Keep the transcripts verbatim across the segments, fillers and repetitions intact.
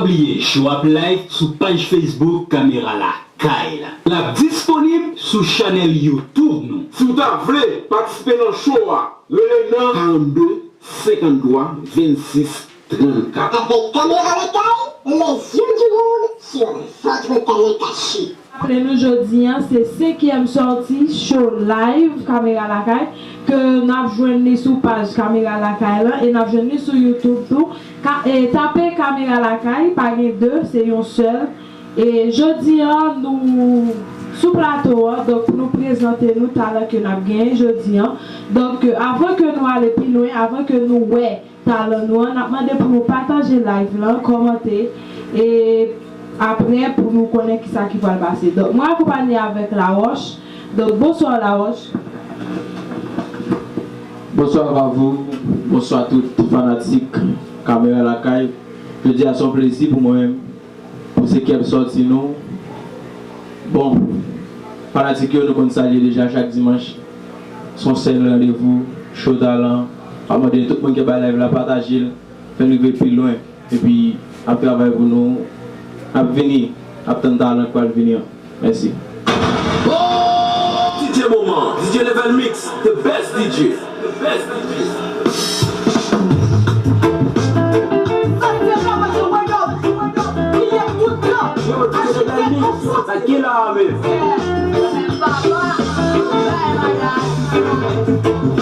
Bliye, show ap live sou paj Facebook Kamera Lakay la. L ap disponib sou chanèl YouTube nou. Si w ta vle patisipe nan show a, rele nan karannde senkanntwa vennsis trannkat. Avec Caméra Lakay, les yeux du monde sur votre talent caché. Raple nou jodi an, se senkyèm sòti show live Kamera Lakay, ke n ap jwenn li sou paj Kamera Lakay lan, e n ap jwenn li sou YouTube tou. Ka, e, tape Kamera Lakay, pa gen de, se yon sèl. E jodi an, nou sou plato an, donk pou nou prezante nou talan ke n ap genyen jodi an. Donk, e, avan ke nou ale pi lwen, avan ke nou wè talan nou an, n ap mande pou nou pataje live lan, kòmante, e apre pou nou konnen kisa ki pral pase. Donk, mwen akonpanye avèk Laroche. Donk, bonswa Laroche. Bonsoir à vous, bonsoir tout fanatik Kamera Lakay. Jodi a se yon plezi pou mwen menm, pou senkyèm sòti nou. Bon, fanatik yo, nou konn sa l ye deja, chak dimanch se yon sèl randevou, show talan. Mwen mande tout moun ki ap bay live la, pataje l, fè l rive pi lwen. Epi, ap travay pou nou, ap vini, ap tann talan k pral vini an. Mèsi. Oh! D J Moman, D J Level Mix, the best D J, the best D J. Yo, D J Level Mix, sa ki la menm?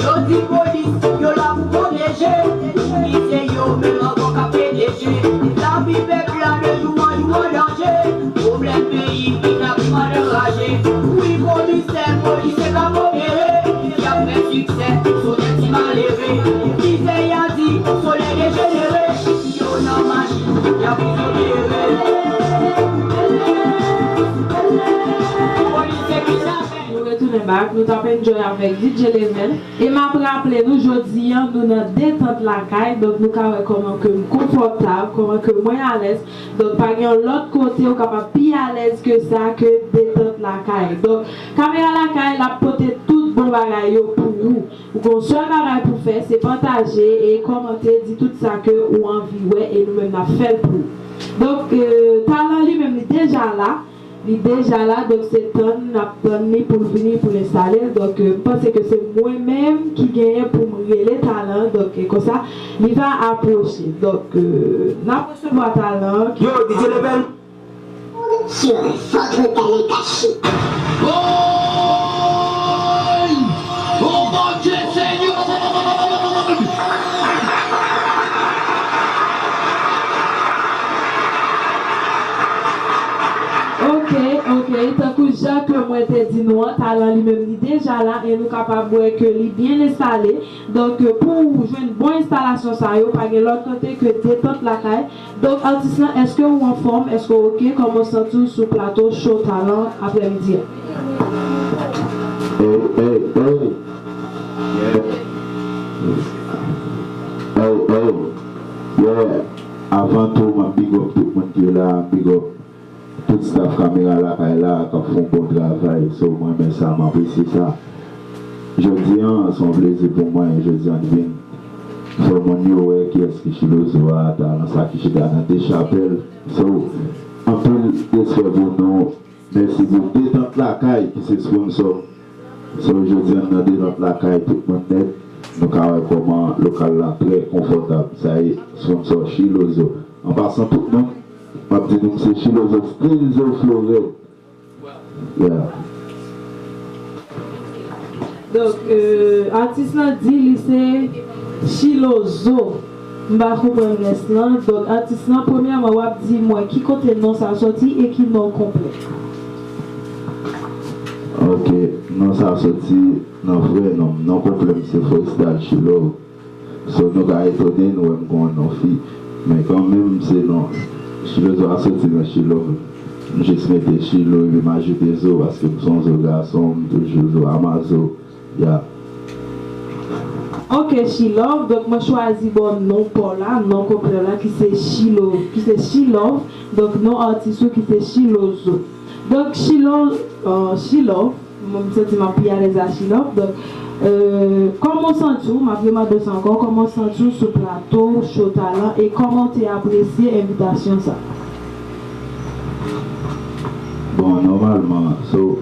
Yo di polis, yo la pou pwoteje. Ki se yo menm ankò k ap peneje. Lavi pèp la de jou an jou an danje. Pwoblèm peyi ki n ap mande raje. Wi komisè, polisye ka kopere. Y ap fè siksè, sou tèt ti malere. Mizè y a di, solèy dejenere. Yo nan machin, y ap fè tere. Polisye ki sa fè. Nou retounen back, nou t ap enjoy avèk D J Level. E m ap raple nou, jodi an, nou nan Detant Lakay, donk nou ka wè kòman ke m konfòtab, kòman ke mwen alèz. Donk, pa gen yon lòt kote ou kapab pi alèz ke sa, ke Detant Lakay. Donk, Kamera Lakay, l ap pote tout bon bagay yo pou ou. Ou gon sèl bagay pou fè, se pataje e kòmante, di tout sa ke ou anvi wè, e nou menm n ap fè l pou ou. Donk, e, talan li menm, li deja la. Li deja la, donk se tann n ap tann li pou l vini, pou l enstale l. Donk, e, m panse ke se mwen menm ki genyen pou m rele talan an. Donk, e konsa, li va apwoche. Donk, e, n ap resevwa talan an. Yo, D J Level. Sur votre talent caché. Boy! Oh mon Dieu Seigneur! Ok, ok, tankou jan ke mwen te di nou an, talan li menm li deja la e nou kapab wè ke li byen enstale. Donk, pou w jwenn bon enstalasyon sa yo, pa gen lòt kote ke Detant Lakay. Donk, atis lan, èske ou anfòm? Èske w oke? Kòman w santi w sou plato show talan aprèmidi a? Hey, hey, hey. Yeah. Hey, hey. Yeah. Avan tou, m ap big up tout moun ki la, big up tout staff Kamera Lakay la k ap fè yon bon travay. So, mwen renmen sa, m apresye sa. Jodi an, se yon plezi pou mwen, jodi an, vin fè moun yo wè kiyès ki Chilozo a, talan sa ki chita nan Dechapèl. So, anpil respè pou nou. Mèsi pou Detant Lakay ki se sponsò. So, jodi an, nan Detant Lakay, tout moun nèt. Nou ka wè kòman lokal la trè konfòtab. Sa e sponsò Chilozo. An pasan, tout moun, m ap di nou, m se Chilozo, Stilzo Florent. Yeah. Donk, euh, atis lan di li se Chilozo. M pa konprann rès lan. Donk, atis lan, premyèman, w ap di mwen ki kote non sa sòti e ki non konplè. Ok, non sa sòti nan vrè non m. Non konplè m se Forestal Chilove. So, nou ka etone, nou wè m gen yon non fi. Men kanmenm, se non. Chilozo a soti nan Chilove. M jis mete Chilo epi m ajoute zo, paske m se yon zo gason, m toujou zo a mazo. Ya. Ok, Chilove. Donk, mwen chwazi ba w non pa w la, non konplè w la, ki se Chilo, ki se Chilove. Donk, non atis ou ki se Chilozo. Donk, Chilo, euh, Chilove. Mwen, m santi m ap pi alèz a Chilove. Donk, Euh, kòman w santi w? M ap remande w sa ankò, kòman w santi w sou plato Show Talent e kòman w te apresye envitasyon sa? Bon, nòmalman, so,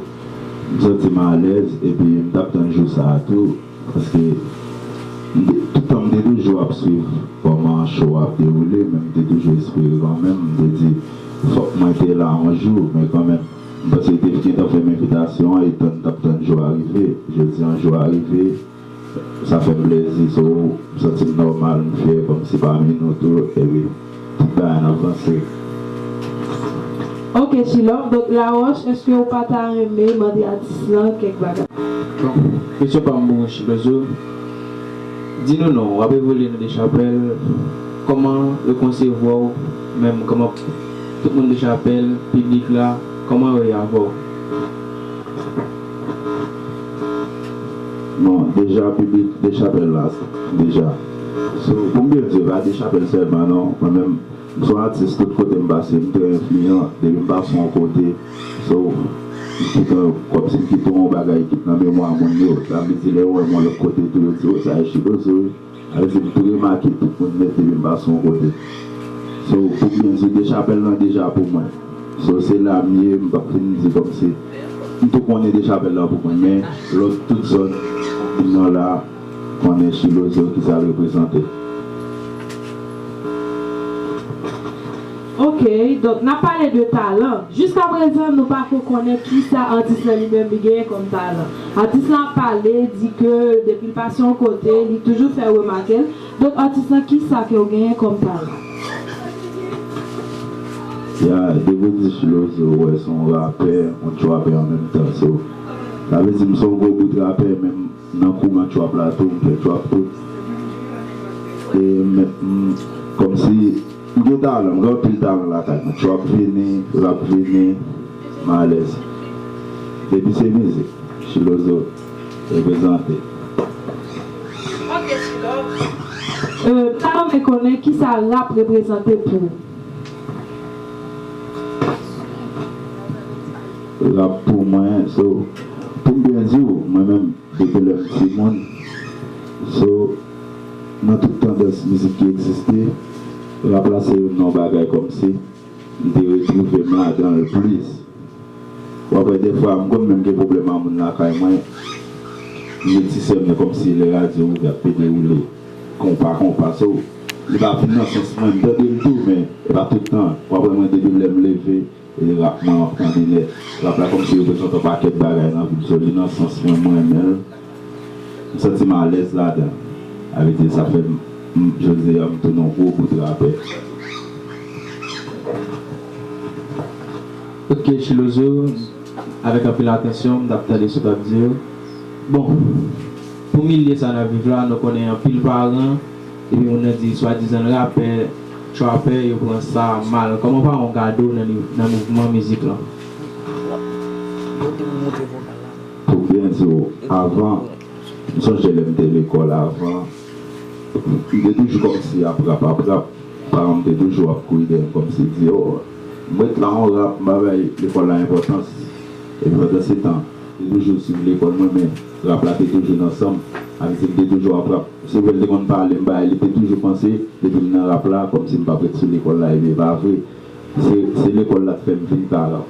m santi m alèz epi m t ap tann jou sa a tou, paske m te, tout tan m te toujou ap swiv kòman show a ap dewoule, men m te toujou espere kanmenm, m te di, fòk mwen te la yon jou, men kanmenm, m panse yo te gentan fè m envitasyon an, e tann, t ap tann jou a rive. Jodi a, jou a rive, sa fè m plezi, so, m santi m nòmal, m fyè, kòmsi pami nou tou, epi tout bagay n ap vanse. Ok, Chilove, donk Laroche, èske ou pa ta renmen mande atis lan kèk bagay? Bon, kesyon pa m pou Chilozo. Di nou non, w ap evolye nan Dechapèl, kòman yo konsevwa w menm, kòman tout moun Dechapèl, piblik la, kòman yo ye avè w? Bon, deja piblik Dechapèl la, deja. So, pou m byen di, pa Dechapèl sèlman non, mwen menm, m se yon atis tout kote m pase, m trè enfliyan, depi m pase yon kote, so, m kite, kòmsi m kite yon bagay ki nan memwa moun yo, sa vle di lè yo wè m yon lòt kote tou, yo di, o, sa e Chilozo wi. Sa vle di m tou remake tout moun nèt depi m pase yon kote. So, pou byen di, Dechapèl lan deja pou mwen. So, se la m ye, m p ap fin di kòmsi m tou konnen Dechapèl lan pou mwen, men lòt tout zòn nan la konnen Chilozo kisa l reprezante. Ok, donk n ap pale de talan. Jiskaprezan, nou pako konnen kisa atis lan li menm li genyen kòm talan. Atis lan ap pale, di ke depi l pase yon kote, li toujou fè remake l. Donk, atis lan, kisa ke w genyen kòm talan? Ya, depi w di Chilozo, ou wè se yon rapè, yon trapè an menm tan. So, sa vle di m se yon gwo bout rapè, men m nan kouran trap la tou, m fè trap tou. E m, m, kòmsi, m gen talan, m gen anpil talan lakay mwen. Trap vini, rap vini, m alèz. Depi se mizik, Chilozo reprezante. Euh, m ta renmen konnen kisa rap reprezante pou ou. Rap pou mwen, so, pou m byen di w, mwen menm, depi lè m timoun, so, nan tout tandans mizik ki egziste, rap la se youn nan bagay kòmsi m te retwouve m ladan l plis. W ap wè defwa, m konn menm gen pwoblèm a moun lakay mwen, m met ti sè m nan kòmsi lè radyo ouvè ap pede woule konpa konpa, so, li pa vin nan sans mwen, m tande l tou, men e pa tout tan. W ap wè mwen depi lè m leve, e rap mwen m ap tande nèt. Rap la kòmsi reprezante yon pakèt bagay nan vi m, so li nan sans mwen, mwen renmen l. M santi m alèz ladan. Sa vle di sa fè m, m, jodi a m tounen yon gwo bout rapè. Ok, Chilozo, avèk anpil atansyon, m t ap tande sa w t ap di yo. Bon, pou milye sa n ap viv la, nou konnen anpil paran, depi moun nan di swadizan l rapè, trapè, yo pran sa mal. Kòman paran w gade w nan, nan mouvman mizik lan? Pou byen di w, avan, m sonje lè m te lekòl avan, m te toujou kòmsi ap rap, ap rap. Paran m te toujou ap kouri dèyè m kòmsi di, o, m ret la yon rap, m pa bay lekòl la enpòtans. Epi pandansetan, m te toujou swiv lekòl mwen, men rap la te toujou nan san m. Sa vle di m te toujou ap rap. Se vre l te konn pale m bagay, li te toujou panse, depi m nan rap la, kòmsi m p ap ret sou lekòl la, ebyen e pa vre. Se, se lekòl la t fè m vin ka rap.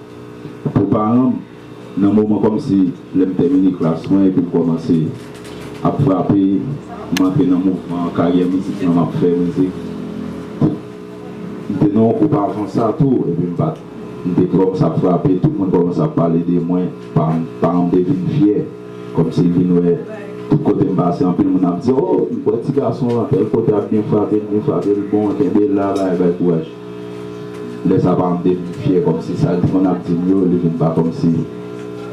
Pou paran m, nan moman kòmsi lè m tèmine klas mwen epi m kòmanse ap frape, m antre nan mouvman karyè mizik mwen, m ap fè mizik. M te nan yon gwoup avan sa tou, epi m pa t, m te kòmanse ap frape, tout moun kòmanse ap pale de mwen, paran m te vin fyè. Kòmsi l vin wè, tout kote m pase, anpil moun ap di, o, m wè ti gason an, tèl kote ap byen frape, l byen frape, l bon, kenbe la, bay, bay kouraj. Lè sa paran m te vin fyè, kòmsi sa l te konn ap di m yo, li vin pa kòmsi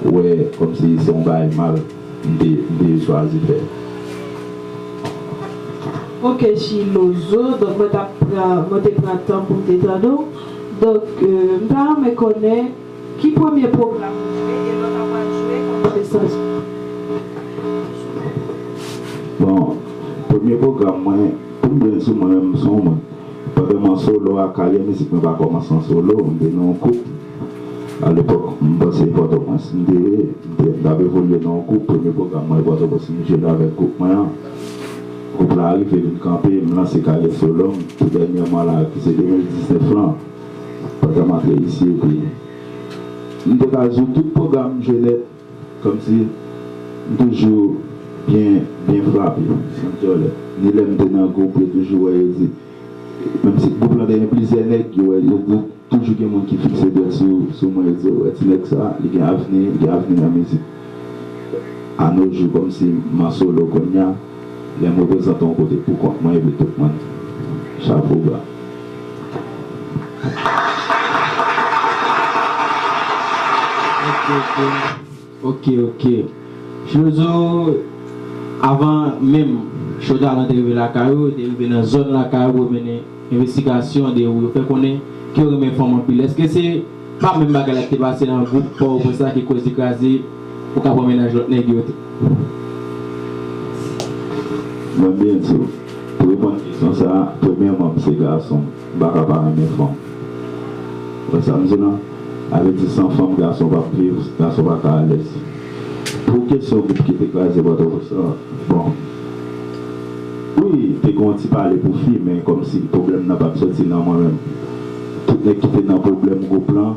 wè, kòmsi se yon bagay mal m te, m te chwazi fè. Ok, Chilozo, donk mwen t ap pran, mwen te pran tan pou m te tande w. Donk, euh, m ta renmen konnen ki premye pwogram ou jwe e lè w ta pral jwe kòman te santi w? Bon, premye pwogram mwen, pou m byen di w, mwen menm m se yon moun, pandan m an solo a, karyè mizik mwen pa kòmanse an solo, m te nan yon koup. Alepòk, m panse e Pòtoprens m te ye, m te, m t ap evolye nan yon gwoup. Premye pwogram mwen e Pòtoprens, m jwe l avèk gwoup mwen an. Gwoup la rive vin kanpe, m lanse karyè solo m. Tou dènyèman la, ki se de mil diznèf lan, pandan m ap reyisi, epi m te ka jwe tout pwogram m jwe nèt, kòmsi m toujou byen, byen frape, san dyòlè. Ni lè m te nan gwoup, yo toujou wè, yo di, menm si gwoup lan te gen plizyè nèg, yo wè, yo, yo toujou gen moun ki fikse dwèt sou, sou mwen, yo di, "Wè ti nèg sa, li gen avni, li gen avni nan mizik." A no jou, kòmsi m an solo kounye a, lè m reprezante yon kote pou kont mwen, epi tout moun, chapo ba. Ok, ok. Chilozo, avan menm Cho Talan te rive lakay ou, te rive nan zòn lakay ou pou mennen envestigasyon de ou, yo fè konnen ke w renmen fanm anpil. Èske se pa menm bagay la ki te pase nan gwoup pa w, pou sa ki koz li kraze, ou ka pran mennaj lòt nèg yo? Mwen byen di w, pou reponn kesyon sa a, premyèman, m se gason, m pa ka pa renmen fanm. Ou wè sa m di w lan? Sa vle di san fanm, gason p ap viv, gason pa ka alèz. Pou kesyon gwoup ki te kraze Pòtoprens lan, bon, wi, te gen yon ti pale pou fi, men kòmsi pwoblèm nan pa t soti nan mwen menm. Tout nèg ki te nan pwoblèm gwoup lan,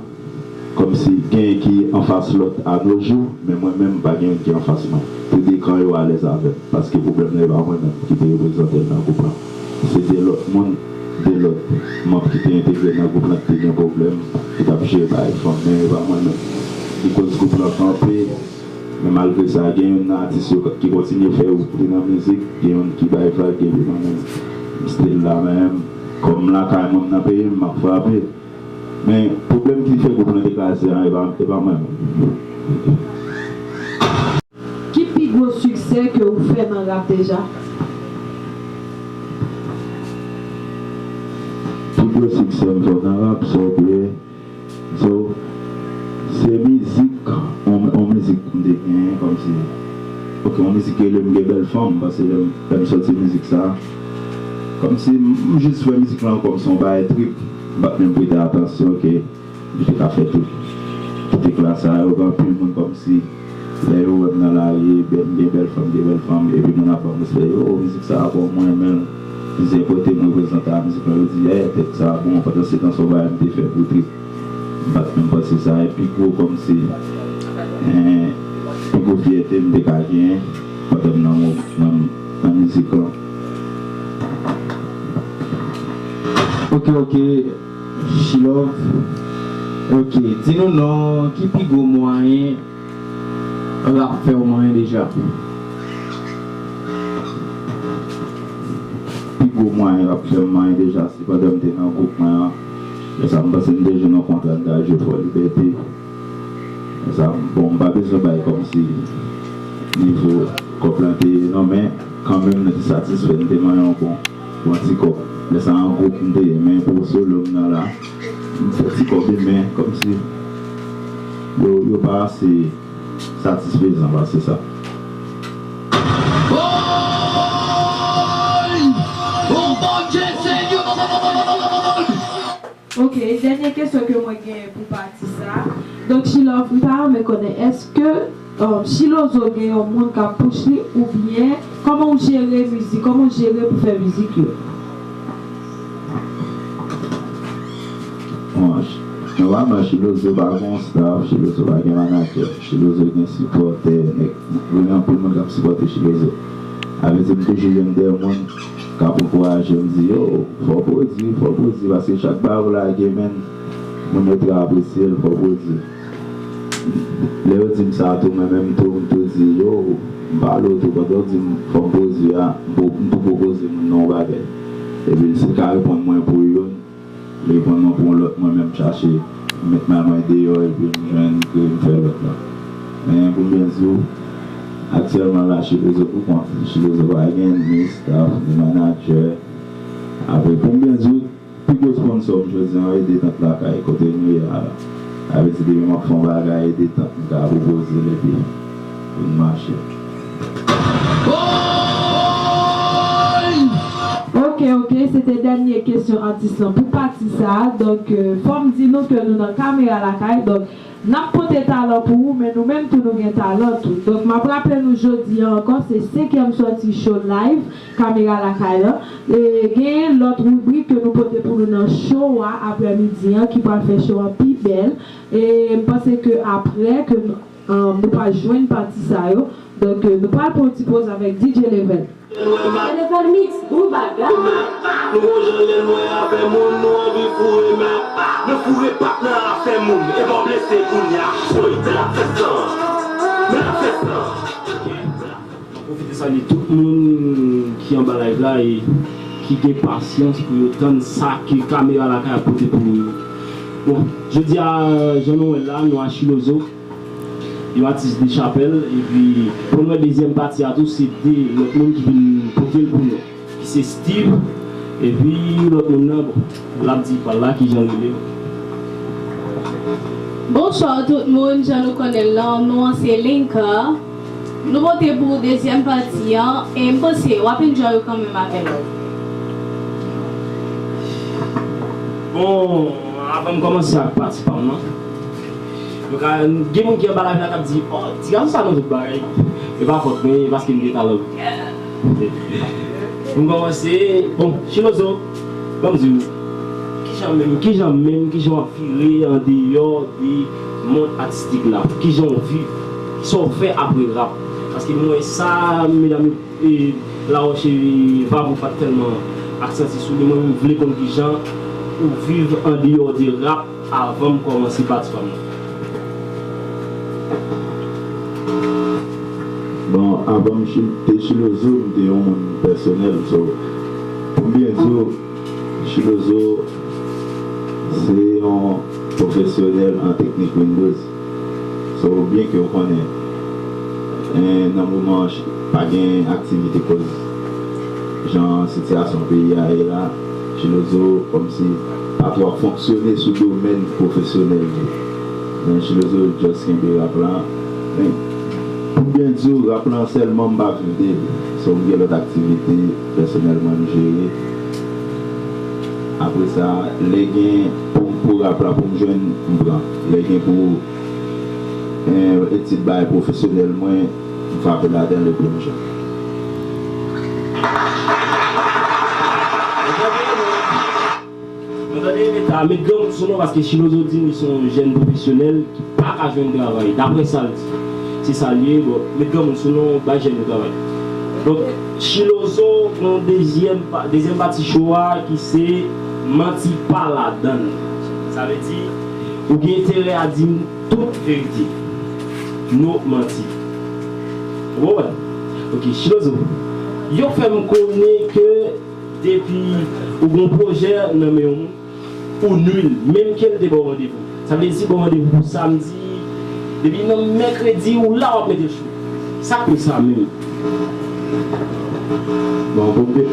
kòmsi gen ki anfas lòt a no jou, men mwen menm, pa gen youn ki anfas mwen. Tou de kan yo alèz avè m, paske pwoblèm nan e pa mwen menm ki te reprezante l nan gwoup lan. Se de lòt moun, de lòt manm ki te entegre nan gwoup lan ki te gen pwoblèm, ki t ap jere bagay fanm, men e pa mwen menm. Li koz gwoup lan kanpe, men malgre sa, gen youn nan atis yo ki kontinye fè yo koute nan mizik, gen youn ki bay vag, epi mwen menm, m still la menm. Kòm m lakay mwen, m nan peyi m, m ap frape. Men pwoblèm ki fè gwoup lan te kraze an, e pa, e pa mwen menm. Ki pi gwo siksè ke ou fè nan rap deja? Pi gwo siksè m fè nan rap, sa w vle, so, se mizik, yon, yon mizik m te genyen, kòmsi, ok, yon mizik ki rele M Gen Bèl Fanm, paske lè m, lè m sòti mizik sa, kòmsi m, m jis fè mizik lan kòmsi yon bagay trip, m pa t menm prete atansyon ke li te ka fè tout, tout ekla sa yo. Gen anpil moun kòmsi, lè yo wè m nan lari, bèl, m gen bèl fanm, gen bèl fanm, epi moun ap ban m respè. Yo, mizik sa a bon, mwen renmen l. Plizyè kote m reprezante a mizik lan, yo di, "Èh, tèks sa a bon." Pandan se tan, se yon bagay m te fè pou trip. M pa t menm panse sa. E pi gwo kòmsi, eh, pi gwo fyète m te ka genyen pandan m nan, nan, nan mizik lan. Ok, ok. Chilove. Ok, di nou non, ki pi gwo mwayen rap fè w manyen deja? Pi gwo mwayen rap fè m manyen deja, se pandan m te nan gwoup mwen an. Lè sa a, m panse m te jwenn yon kontra, m t al jwe Fò Libète. Lè sa a, bon, m pa bezwen bay kòmsi nivo kòb lan te ye, non, men kanmenm, mwen te satisfè, m te manyen yon bon, bon ti kòb. Lè sa a, an gwoup m te ye, men pou solo m nan la, m fè ti kòb wi, men kòmsi yo, yo pa ase satisfezan pase sa. Woy! O Bondye Senyè! Ok, dènye kesyon ke mwen genyen pou pati sa. Donk, Chilove, m ta renmen konnen, èske, um, Chilozo gen yon moun k ap push li, oubyen kòman w jere mizik, kòman w jere pou fè mizik yo? Bon, ch-, nòmalman, Chilozo pa gen yon staff, Chilozo pa gen manadjè, Chilozo gen sipòtè, nèg, gen anpil moun k ap sipòte Chilozo. Sa vle di, m toujou jwenn de moun k ap ankouraje m, di, "Yo, fò w pwodui, fò w pwodui, paske chak bagay ou lage, menn, moun yo trè apresye l, fò w pwodui." Lè yo di m sa tou, mwen menm tou, m tou di, "Yo, m pale w tou, pandan w di m fò m pwodui a, m pou, m tou pwopoze moun nan yon bagay." Epi l si l ka reponn mwen pou youn, li reponn mwen pou yon lòt, mwen menm chache met may mwen deyò, epi m jwenn ke m fè lòt la. Men pou m byen di w, aktyèlman la, Chilozo pou kont li. Chilozo pa gen ni staff, ni manadjè. Apre, pou m byen di w, pi gwo sponsò m jodi a, e Detant Lakay, kote nou ye a la. Sa vle di, depi m ap fè yon bagay, e Detant m ka pwopoze l epi pou n mache. Ok, ok, se te dènye kesyon atis lan pou pati sa a. Donk, euh, fò m di nou ke nou nan Kamera Lakay. Donk, N ap pote talan pou ou, men nou menm tou nou gen talan tou. Donk, m ap raple nou jodi a ankò, se senkyèm sòti show live, Kamera Lakay lan. E gen lòt ribrik ke nou pote pou nou nan show a aprè midi an, ki pral fè show an pi bèl. E m panse ke aprè ke nou, um, nou pral jwenn pati sa yo, donk, euh, nou pral pran yon ti poz avèk D J Level. Level Mix, bon bagay. Nou gon jan lè nou wè afè moun, nou anvi foure men. Nou foure pat nan afè moun, e bon blese kounye a. Woy, men afè san, men afè san. Mwen pwofite salye tout moun ki anba live la e ki gen pasyans pou yo tann sa ke Kamera Lakay ap pote pou yo. Bon, jodi a, jan nou wè l la, nou a Chilozo, yon atis de chapèl, epi pou nou wè dezyèm pati a tou, se de lòt moun ki vin pote l pou nou, ki se Steve, epi lòt moun nan, bon, l ap di pa l la, kijan l rele. Bonswa tout moun, jan nou konnen l lan, non an se Linka. Nou pote pou ou dezyèm pati an, e m panse w ap enjoy ou kanmenm avè l. Bon, avan m kòmanse ak pati pa m nan, nou ka, gen moun ki anba live la k ap di, "Oh, ti gason sa nan tout bagay." E pa fòt mwen, e paske m gen talan. Pou m kòmanse, bon, Chilozo, ban m di w, kijan menm, kijan menm, kijan w ap vire andeyò de mond atistik la? Kijan w viv? Sa w fè apre rap? Paske m wè sa, medam, e, Laroche, e, Vavo pa t tèlman aksanti sou li. Mwen menm, m vle konn kijan ou viv andeyò de rap avan m kòmanse pati pa m nan. Bon, avan m chi-, te Chilozo, m te yon moun pèsonèl. So, pou m byen di w, Chilozo se yon pwofesyonèl an teknik Windows. So, byen ke w konnen, en, nan moman an, ch-, pa gen aktivite koz jan sitiyasyon peyi a ye la, Chilozo kòmsi pa twò ap fonksyone sou domèn pwofesyonèl li. Men Chilozo just kenbe rap la. Men, pou byen di w, rap lan sèlman m pa viv de li. So, m gen lòt aktivite pèsonèl mwen m jere. Apre sa, lè gen pou, pou rap la, pou m jwenn, m pran. Lè gen pou, eh, etid bagay pwofesyonèl mwen, m frape ladan l epi m jwenn. Mwen tande Meta, met granmoun sou non paske Chilozo di m li se yon jèn pwofesyonèl ki pa ka jwenn travay. Daprè sa l di, se sa l ye. Bon, met granmoun sou non, bay jèn yo travay. Donk, Chilozo gen yon dezyèm pa-, dezyèm pati show a ki se manti pa ladan l. Sa vle di, ou gen enterè a di m tout verite. No manti. Ou konprann? Ok, Chilozo. Yo fè m konnen ke depi ou gon pwojè nan men yon moun, ou nil, menm ke l te ba w randevou. Sa vle di ba w randevou pou samdi, depi nan mèkredi, ou la w ap mete l cho. Sa k pou sa menm? Bon, pou m te,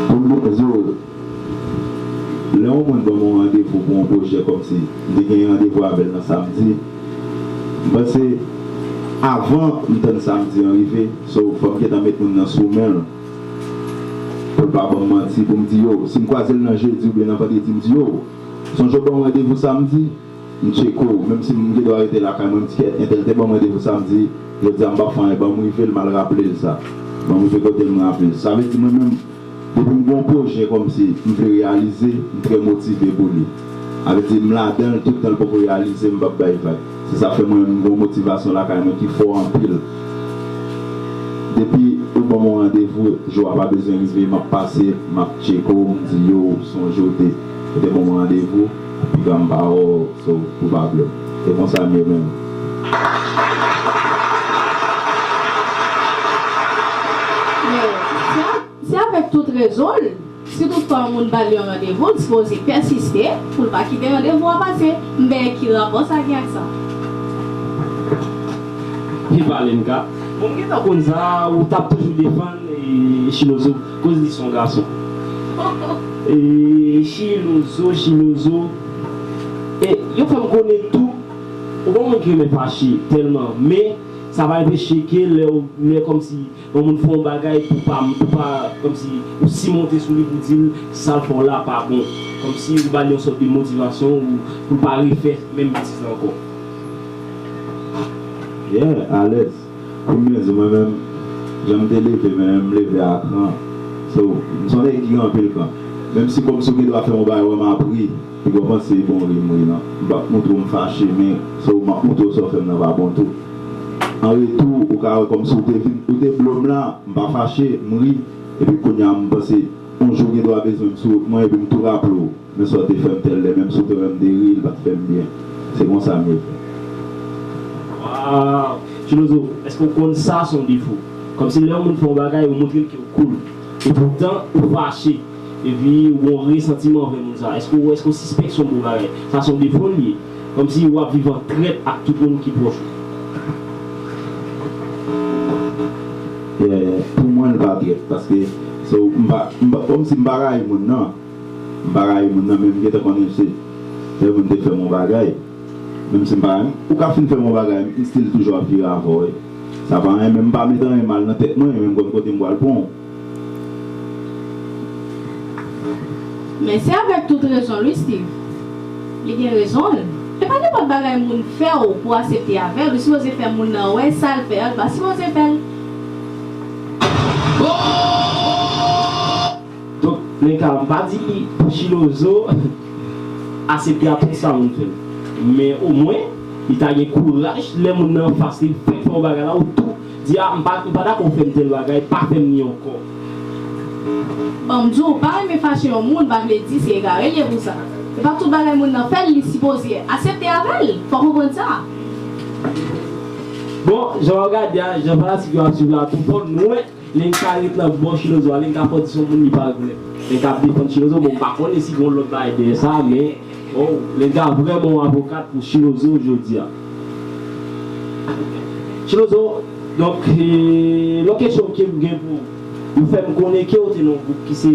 pou m te di w, lè yon moun ban m yon randevou pou yon pwojè kòmsi m te gen randevou avè l nan samdi, m panse avan m tann samdi an rive, so, fò m gentan met moun nan sou men l. Pou l pa ban m manti, pou m di, yo, si m kwaze l nan jedi oubyen nan vandredi, m di, yo, sonje w ban m randevou samdi, m tcheke w, menm si m gen dwa rete lakay mwen, m di, kèt, entèl te ban m randevou samdi, jodi a m p ap fè anyen, ban m rive l, m al raple l sa. Ban m rive kote l, m raple l. Sa vle di, mwen menm, depi m gen yon pwojè kòmsi m vle reyalize, m trè motive pou li. Sa vle di, m ladan l, tout tan l poko reyalize, m p ap bay vag. Se sa k fè mwen menm, m gen yon motivasyon lakay mwen ki fò anpil. Depi ou ban m yon randevou, jou a pa bezwen rive, m ap pase, m ap tcheke w, m di, yo, sonje w te, ou te ban m randevou, piga m pa wè w, so, ou pa vle m. Se konsa m ye menm. Men, se a-, se avèk tout rezon l. Si toutfwa yon moun ba l yon randevou, l sipoze pèsiste pou l pa kite randevou a pase. M benyen ki rapò sa gen ak sa? Epa Lenka. Bon, m gentan konn sa, ou t ap toujou defann, e, Chilozo, koz li se yon gason. E, Chilozo, Chilozo. E, yo fè m konnen tou, ou pa yon moun ki renmen fache tèlman, men sa pa enpeche ke lè w, lè kòmsi yon moun fè yon bagay pou pa, pou pa, kòmsi ou simonte sou li pou di l sa l fè w la pa bon. Kòmsi ou ba li yon sòt de motivasyon ou pou l pa refè menm betiz la ankò. Yeah, alèz. Pou m byen di, mwen menm, jan m te leve, mwen menm, m leve a kran. So, m se yon nèg ki gen anpil kran. Menm si kòmsi w gen dwa fè m yon bagay, wè m ap ri, piga w panse bon ri m ri nan. M p ap montre w m fache, men so, m ap montre w sa w fè m nan pa bon tou. An retou, ou ka wè kòmsi w te vin, ou te blo m la, m pa fache, m ri, epi kounye a m panse, yon jou w gen dwa bezwen m sou wout mwen, epi m tou raple w. Men sa w te fè m tèl lè, menm si w te wè m te ri, li pa t fè m byen. Se konsa m ye fè. Waw! Chilozo, èske w konn sa se yon defo? Kòmsi lè yon moun fè yon bagay, ou montre l ke w cool. Epoutan, ou fache. Epi, ou gen yon resantiman anvè moun sa. Èske w, èske w sispèk se yon bon bagay? Sa se yon defo l ye. Kòmsi w ap viv an trèt ak tout moun ki pwòch ou. Yeah, pou mwen, l pa trèt. Paske, so, m pa, m pa, kòmsi m pa rayi moun nan. M pa rayi moun nan, men m gentan konnen se lè moun te fè m yon bagay. Menm si m pa renmen, ou ka fin fè m yon bagay, m still toujou ap vire avè w, wi. Sa pa anyen, men m pa met anyen mal nan tèt mwen, men m konn kote m pral pran w. Men se avèk tout rezon l wi, Steve. Li gen rezon l. E pa nenpòt bagay moun fè w pou w aksepte avè l. Ou sipoze fè moun nan wè sa l fè a, ou pa sipoze fè l. Donk, Lenka, m pa di pou Chilozo aksepte a tout sa moun fè l. Men omwen, li ta gen kouraj lè moun nan anfas li fèk fè yon bagay la, ou tou di, a, m pa, m pa dakò w fè m tèl bagay, pa fè m li ankò. Ban m di w, pa renmen fache yon moun pa vle di se egare l ye pou sa. Se pa tout bagay moun nan fè l, li sipoze aksepte avè l. Fò w konprann sa. Bon, jan w ap gade a, jan fanatik yo ap swiv la, tou fò nou wè. Lenka ret nan bò Chilozo a, Lenka fò di se yon moun li pa rekonèt. Lenka ap defann Chilozo, bon, m pa konnen si gen yon lòt bagay dèyè sa, men, oh, Lenka vrèman yon avokat pou Chilozo jodi a. Chilozo, donk, e, lòt kesyon ke m gen pou ou, ou fè m konnen ke ou te nan yon gwoup ki se,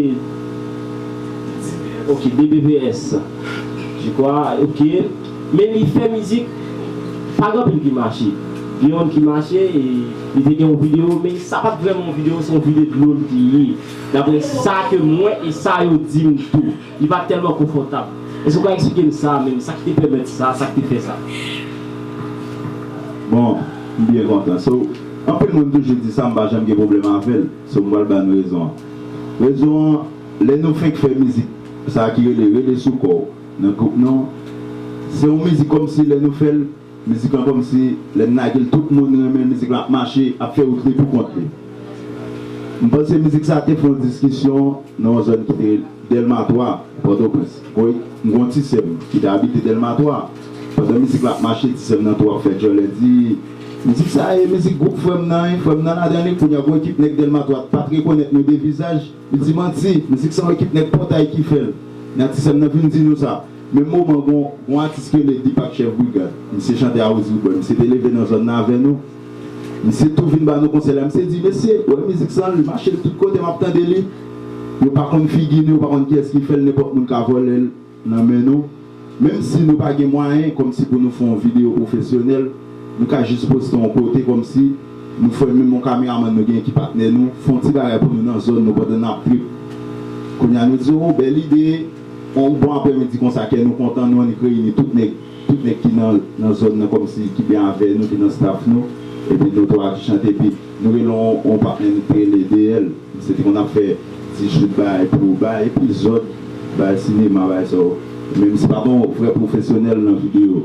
ok, D B V S, je crois, ok. Men li fè mizik, pa gen anpil ki mache. Gen youn ki mache, e li te gen yon videyo, men sa pa t vrèman yon videyo, se yon videyo dlo l te ye. Daprè sa ke m wè e sa yo di m tou. Li pa t tèlman konfòtab. Èske w ka eksplike m sa menm, sa ki te pèmèt sa, sa ki te fè sa? Bon, m byen kontan. So, anpil moun toujou di sa, m pa janm gen pwoblèm avè l. So, m pral ba nou rezon an. Rezon an, lè nou fenk fè mizik sa ki rele Rele Sou Kò w, nan gwoup nou, se yon mizik kòmsi lè nou fè l, mizik lan kòmsi lè n lage l, tout moun renmen l, mizik lan ap mache, ap fè wout li pou kont li. M panse mizik sa te fè yon diskisyon nan yon zòn ki te Dèlma twa, Pòtoprens. Wi, m gen yon ti sè m ki te abite Dèlma twa. Pandan mizik la ap mache, ti sè m nan tou ap fè djòlè di, mizik sa e mizik gwoup frè m nan, frè m nan ladan li, kounye a gon ekip nèg Dèlma twa pa t rekonèt nou de vizaj. Li di manti, mizik sa yon ekip nèg Pòtay ki fè l. Nan ti sè m nan vin di nou sa. Menm moman gon, gon atis ki rele Deepak Chef Brigade. Misye chante a Rosie Boy. Misye te leve nan zòn nan avè nou. Misye tou vin ba nou konsèy la. Misye di, mesye, wè mizik sa, li mache tout kote m ap tande li. Yo pa konn figi nou, yo pa konn kiyès ki fè l, nenpòt moun ka vòlè l nan men nou. Menm si nou pa gen mwayen kòmsi pou nou fè yon videyo pwofesyonèl, nou ka jis poste yon kote kòmsi nou fè menm yon kameramann nou gen ki patnè nou, fè yon ti bagay pou nou nan zòn nou pandan n ap trip. Kounye a nou di, o, bèl ide, yon bon aprèmidi konsa, kè nou kontan, nou annik reyini tout nèg, tout nèg ki nan, nan zòn nan kòmsi ki byen avè nou, ki nan staff nou, epi nou twa ki chante, epi nou rele yon, yon patnè nou te rele D L. Misye te konn ap fè ti shoot bagay pou bagay epizòd, bagay sinema, bagay sa yo. Men misye pa t yon vrè pwofesyonèl nan videyo.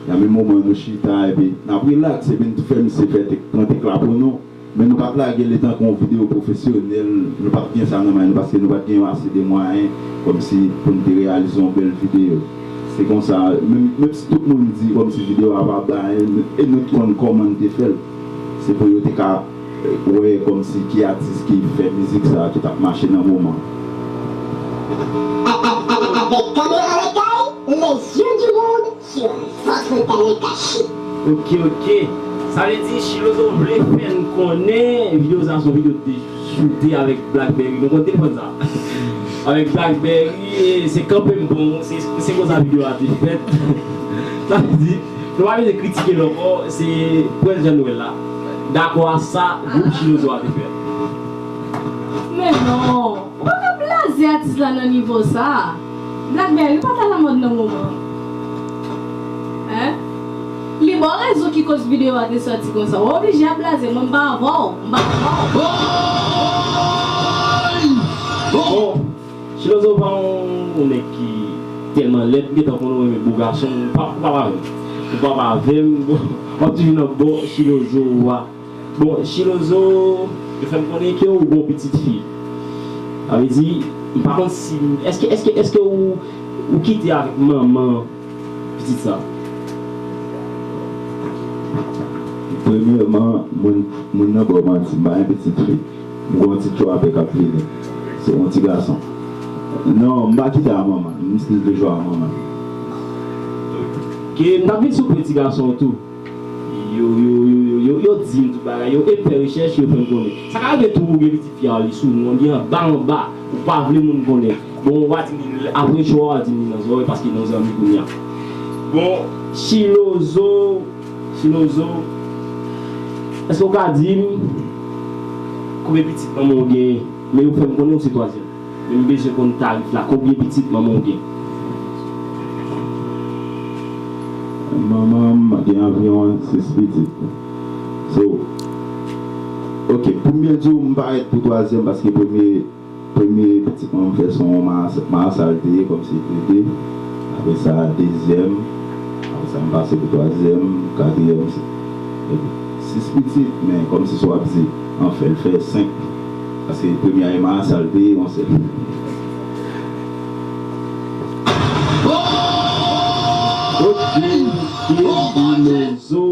Nan menm moman nou chita epi n ap rilaks epi n fè misye fè te, pran tekla pou nou. Men nou pa t lage li tankou yon videyo pwofesyonèl, nou pa t gen sa nan men nou paske nou pa t gen ase de mwayen kòmsi pou n te reyalize yon bèl videyo. Se konsa, menm, menm si tout moun di kòmsi videyo a pa bay, e nou t konn kòman n te fè l. Se pou yo te ka wè kòmsi ki atis ki fè mizik sa ki t ap mache nan moman. Avec caméra locale, les yeux du monde sur votre talent caché. Ok, ok. Sa vle di Chilozo vle fè n konnen videyo sa se yon videyo te shoute avèk Blackberry. Nou konn telefòn sa. Avèk Blackberry, e se kanpe m pran w, se, se konsa videyo a te fèt. Sa vle di, nou pa bezwen kritike l ankò, se Prince Jean Noël la. Dakò a sa gwoup Chilozo a te fè. Men non, ou pa ka blaze atis la nan nivo sa. Blackberry pa t alamòd nan moman an. Hein? Li ba w rezon ki koz videyo a te sòti konsa. Ou oblije ap blaze mwen, m pa avè w, m pa avè w. Bon, Chilozo pa yon nèg ki tèlman lèd, m gentan konnen w renmen bo gason, ou pa, ou pa avè m. Ou pa avè m, w ap toujou nan bò Chilozo a. Bon, Chilozo, yo fè m konnen ke ou gon pitit fi. Sa vle di, m pa konn si, èske, èske, èske ou, ou kite avèk manman pitit sa? Premyèman, moun, moun nan ba w manti, m pa gen pitit fi. M gon ti tchwape k ap vini. Se yon ti gason. Non, m pa kite a manman l, m still toujou a manman l. Ke m t ap vin sou pwen ti gason an tou. Yo, yo, yo, yo, yo, yo di m tout bagay, yo e fè rechèch, yo fè m konnen. Sa ka rive tou ou gen pitit fi a, li sou non, li anba anba, ou pa vle moun konnen. Bon, ou pa di m li apre cho a, ou di m li nan zòrèy, paske nan zanmi kounye a. Bon, Chilozo, Chilozo, èske ou ka di m konbyen pitit manman w genyen? Men ou fè m konnen ou se twazyèm. Men m bezwen konn tarif la, konbyen pitit manman w gen? Manman m gen anviwon sis pitit. So, ok, pou m byen di w, m parèt pou twazyèm paske premye, premye pitit mwen m fè se yon marasa l te ye, kòmsi l te de. Apre sa, dezyèm. Apre sa, m pase pou twazyèm, katriyèm, si, epi sis pitit, men kòmsi si w ap di, anfen, l fè senk. Paske premye a e marasa l te ye, yon sèl. Ok, Chilozo.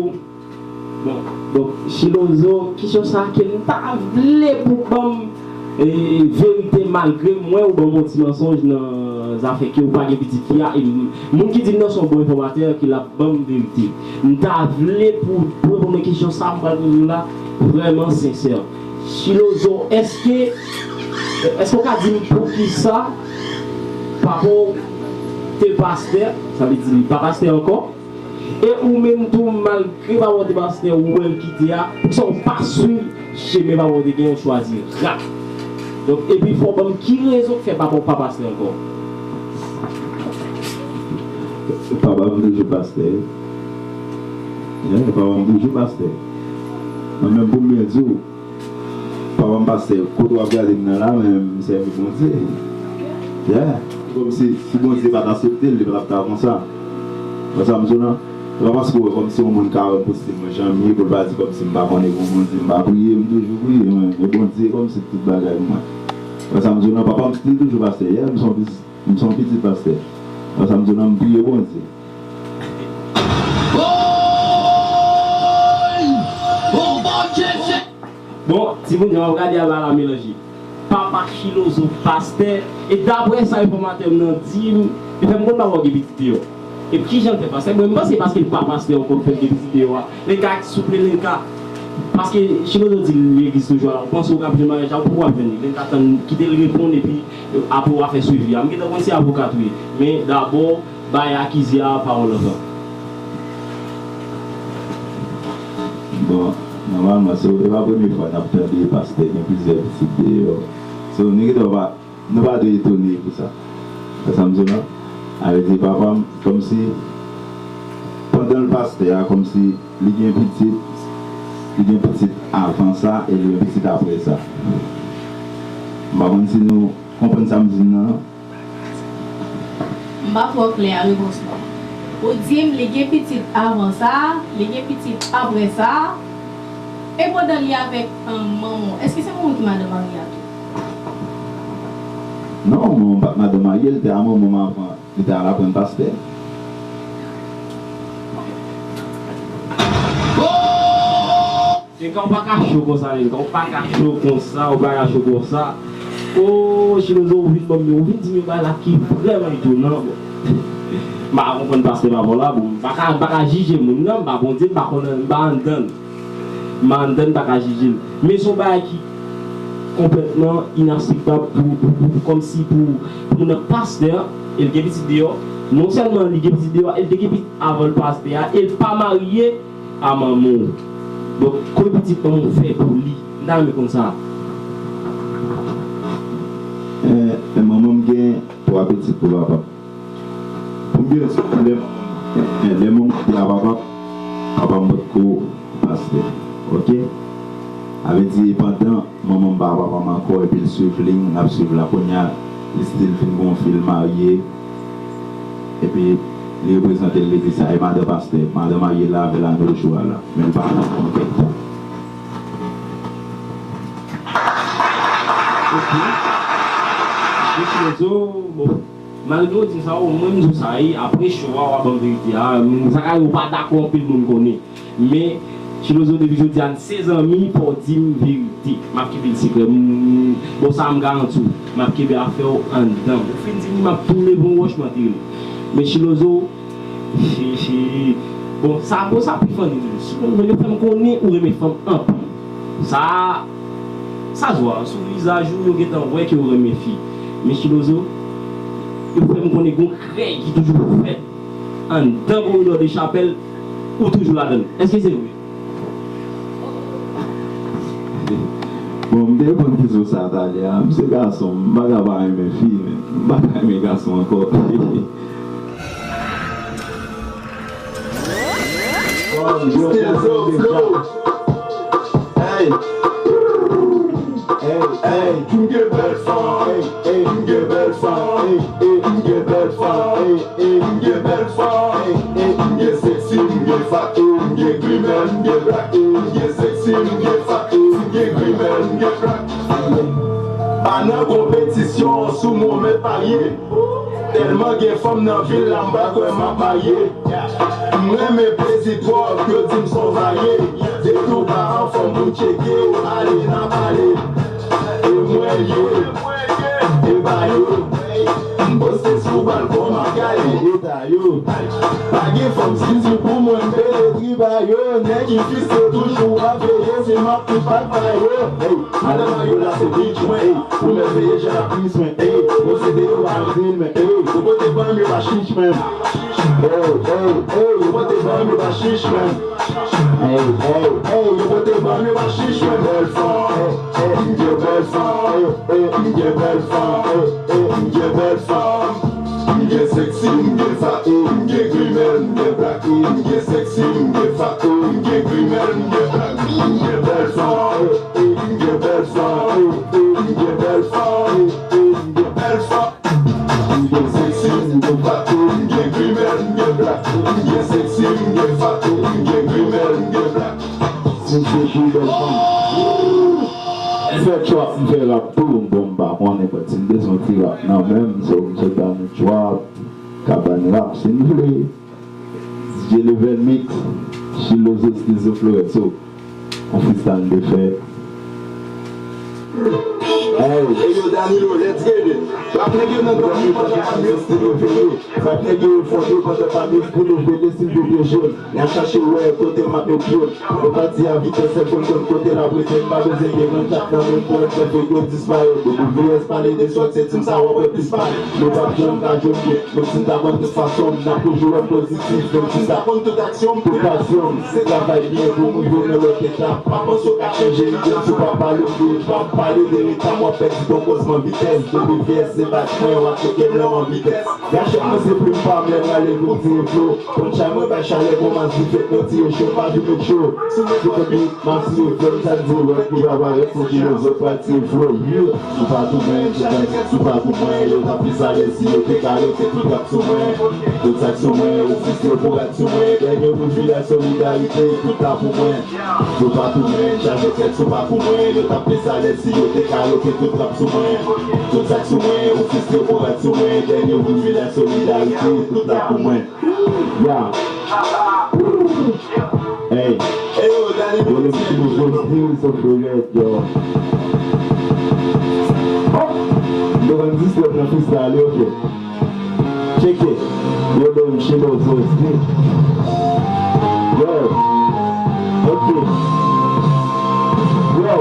Bon, donk, Chilozo, kesyon sa a ke m ta vle pou ban m e, verite malgre m wè ou ban m yon ti mansonj nan zafè ke ou pa gen pitit fi a, e m, moun ki di m nan se yon bon enfòmatè ke l ap ban m verite. M ta vle pou, pou reponn mwen kesyon sa a m pral poze w la vrèman sensè. Chilozo, èske, èske w ka di m poukisa papa w te pastè, sa vle di li pa pastè ankò, e ou menm tou, malgre papa w te pastè, ou wè l kite a, poukisa w pa swiv chemen papa w te gen, ou chwazi rap? Donk, epi fò w ban m ki rezon k fè papa w pa pastè ankò? Papa m toujou pastè. Yeah, papa m toujou pastè. Mwen menm pou m byen di w, papa m pastè, kote w ap gade m nan la, men m sèvi Bondye. Yeah. Kòmsi, si Bondye pa t aksepte l, li pa t ap ta konsa. Wè sa m di w lan? Se pa paske w wè kòmsi yon moun ka wè m pou stil mwen jan m ye, pou l pa di kòmsi m pa konnen gon Bondye, m pa priye, m toujou priye, mwen, e Bondye kòmsi tout bagay pou mwen. Wè sa m di w lan? Papa m stil toujou pastè. Yeah, m se yon pitit, m se yon pitit pastè. Wè sa m di w lan? M priye Bondye. Bon, timoun yo ap gade a ba la melanje. Papa Chilozo pastè, e daprè sa enfòmatè m nan di m, li fè m konn papa w gen pitit deyò. Epi kijan l fè pastè? Mwen, m panse paske l pa pastè ankò k fè l gen pitit deyò a. Lenka, souple, Lenka. Paske Chilozo di l legliz toujou a la. Ou panse w ka ap jwenn maryaj la, ou poko ap jwenn li. Lenka tann, kite l reponn, epi apre w a fè swivi a. M gentan konn se avoka tou ye. Men dabò, bay akize a pawòl anvan. Bon, nòmalman, se, e pa premye fwa n ap tande pastè gen plizyè pitit deyò. So, nou gentan pa, nou pa dwe etone pou sa. Wè sa m di w lan? Sa vle di papa m, kòmsi, pandan l pastè a, kòmsi li gen pitit, li gen pitit avan sa, e li gen pitit apre sa. M pa konn si nou konprann sa m di w lan. M pa twò klè a repons mwen. Ou di m li gen pitit avan sa, li gen pitit apre sa, e pandan li avèk, um, manman w, èske se manman w ki madan marye a tou? Non, manman m pa t madan marye, l te a manman m avan, li te al aprann pastè. Lenka, ou pa ka cho konsa, Lenka, ou pa ka cho konsa, ou pa ka cho konsa. O, Chilozo, ou vin ban m, ou vin di m yon bagay la ki vrèman etonan, bon. M pa ka konprann pastè pa bon la, bon, m pa ka, m pa ka jije moun nan, m pa Bondye, m pa konnen, m pa anndan l. M pa anndan l, m pa ka jije l. Men se yon bagay ki konplètman inakseptab pou, pou, pou, pou, kòmsi pou, pou moun nan pastè, e l gen pitit deyò. Non sèlman li gen pitit deyò, e l te gen pitit avan l pastè a, e l pa marye a manman w. Donk, konbyen pitit manman w fè pou li? M ta renmen konn sa. E, e manman m gen twa pitit pou papa m. Lè, lè manman te a papa, papa m potko pastè. Oke? Sa vle di, pandan manman m pa papa m ankò, epi l swiv liy n ap swiv la kounye a, li still fin gon fi l marye, epi li reprezante legliz sa, e madan pastè, madan marye la avè l a nos jours la, men l pa nan kontèks. Oke. Mesye Lozo, bon. Malgre w di m sa, o mwen m di w sa, e apre show a, w a ban m verite a. M, sa ka rive w pa dakò, anpil moun konnen. Men, Chilozo, depi jodi a, n se zanmi, fò w di m verite. M ap kenbe l sekrè. M, bon, sa a m garanti w. M ap kenbe afè w anndan. Ou fin di m, m ap tounen bon wòch, m antere l. Men Chilozo, bon, sa, bon, sa pi funny toujou. Chilozo, yo fè m konnen ou renmen fanm anpil. Sa, sa se vwa, sou vizaj ou, yo gentan wè ke ou renmen fi. Men Chilozo, yo fè m konnen gon krèy ki toujou fèt anndan koridò de chapèl, ou toujou ladan l. Èske se vre? Bon, m te reponn kesyon sa talè a. M se gason, m pa ka pa renmen fi, men m pa ka renmen gason ankò. Still so flow. Hey. Hey, hey. M gen bèl fanm. Hey, hey. M gen bèl fanm. Hey, hey. M gen bèl fanm. Hey, hey. M gen bèl fanm. Hey, hey. M gen sexy, m gen fat, oh, m gen grimèl, m gen blak, oh, m gen sexy, m gen fat, oh, m gen grimèl, m gen blak. Pa nan konpetisyon, sou mwen mèt parye. Tèlman gen fanm nan vil la, m pa kwè m ap marye. M renmen plezi twòp, yo di m s on varye. Depi w pa anfòm pou m tcheke w, ale n ap pale. E mwen ye, e ba yo. M poste sou balkon, m ap gade eta yo. Pa gen fanm zizi pou mwen, m peye tri ba yo. Nèg ki fise toujou ap veye si m ap tou pa ba yo. Hey. Madan Maryola se bitch mwen, ey. Ou mèt veye jan ap plis mwen, ey. Posede yo pa anpil men, ey. Yo pote ban m yo pa chich menm. Ey, ey, ey, yo pote ban m yo pa chich menm. Ey, ey, ey, yo pote ban m yo pa chich menm. Bèl fanm, ey, ey, m gen bèl fanm, ey, ey, m gen bèl fanm, ey, ey, m gen bèl fanm. M gen sexy, m gen fat, m gen grimèl, m gen blak, m gen sexy, m gen fat, m gen grimèl, m gen blak, m gen bèl fanm, m gen bèl fanm, m gen bèl fanm, m gen bèl fanm. M gen sexy, m gen fat, m gen grimèl, m gen blak, m gen sexy, m gen fat, m gen grimèl, m gen blak. M se pi bèl fanm. M fè trap, m fè rap tou, m bon, m pa konnen, but si m bezwen ti rap nan men m, so m sot ba nou trap, kabann rap, si n vle. D J Level Mix, Chilozo Stizo Florent, so, on freestyle de fè. Hey, hey yo, Danilo, let's get it. Rap nèg yo nan gang, nou pa ka amyans pou nou veye. Rap nèg yo fon yo pandan pa miz pou nou veye, silvouplè jèn. N a chache wè kote m ap met pye m. Yo pati a vitès, sèl pou n konn kote l ap rete. M pa bezwen gen rann chat nan men m pou M F yo disparèt. W S pale de swag, se tim sa w ap wè plis pale. Nou p ap janm ka jwenn byen, menm si n ta konn tout fason m, n ap toujou wè pozitif, menm si n ta konn tout aksyon m, tout pasyon m, se travay byen pou m rive nan lòt etap. Pa panse w ka chanje ide m si w pa pale m de, pa pale de reta m w ap pèdi ton koz m an vitès. Depi V S se bat mwen, w ap tcheke m lè w an vitès. Gachèt mwen se plim pa m lè m rale l pou m tire flo. Punchline mwen bay chalè kon mas dife, nou tire cho, pa vin met cho. Si w met yo konn bit, m ap tire flo, m sa n dirèk, ki va parèt, se ki lòt zòt pral tire flo. Yeah. Sou pa tou mwen, sou pa, sou pa tou mwen, yo t ap plis alèz si yo te ka loke tout rap sou mwen. Tout sa k sou mwen, ofis yo pou rad sou mwen, dènye bout vilaj solidarite, tout la pou mwen. Sou pa tou mwen, chaje tèt, sou pa pou mwen, yo t ap plis alèz si yo te ka loke tout rap sou mwen. Tout sa k sou mwen, ofis yo pou rad sou mwen, dènye bout vilaj solidarite, tout la pou mwen. Yeah. Hey. Yo, le Chilozo still so fluent, yo. Hop. Yo ban m dis lòt nan freestyle, ok. Check it. Yo, le Chilozo still. Yo. Ok. Yo.